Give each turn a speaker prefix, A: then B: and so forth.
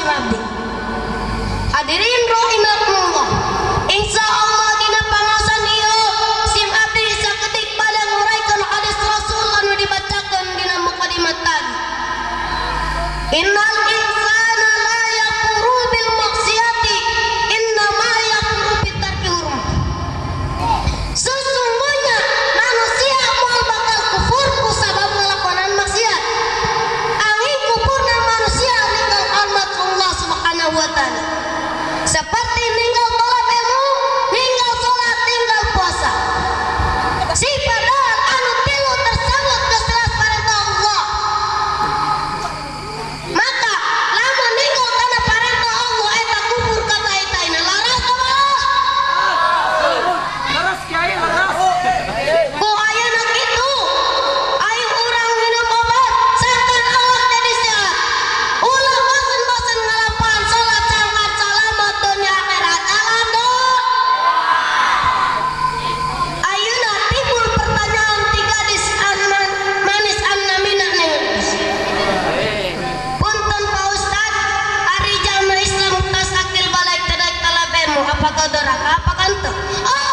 A: sim abdi. Hadirin rahimakumullah. Insya Allah dina pangaosan ieu sim abdi sakedik pada nguraikan hadis Rasul anu dibacakeun dina mukadimah tadi. Innal insana la yakfuru bil maksiati innama yakfuru bitarki hurmah. Sesungguhnya manusia moal bakal kufur ku sabab ngalakonan maksiat. Angin kufurna manusia ninggal hormat Allah Subhanahu wa taala. Seperti ninggal tolak ilmu, ninggal sholat, ninggal puasa. Si padahal anu tilu tersebut geus jelas perintah Allah. Maka lamun ninggal kana perintah Allah eta kufur kata eta laras teu laras?
B: Laras kiai laras.
A: Ku ayeuna kitu, ayo urang minum obat sangkan Allah jadi sehat. Ulah bosen-bosen ngalampahan salat sangkan salamat dunia akhirat. Alhamdulillah. Ayeuna timbul pertanyaan ti gadis anu manis anu namina Neng. Punten Pak Ustad, ari jalma Islam tas akil balik teu daek talab ilmu, apakah doraka apakah henteu? Oh,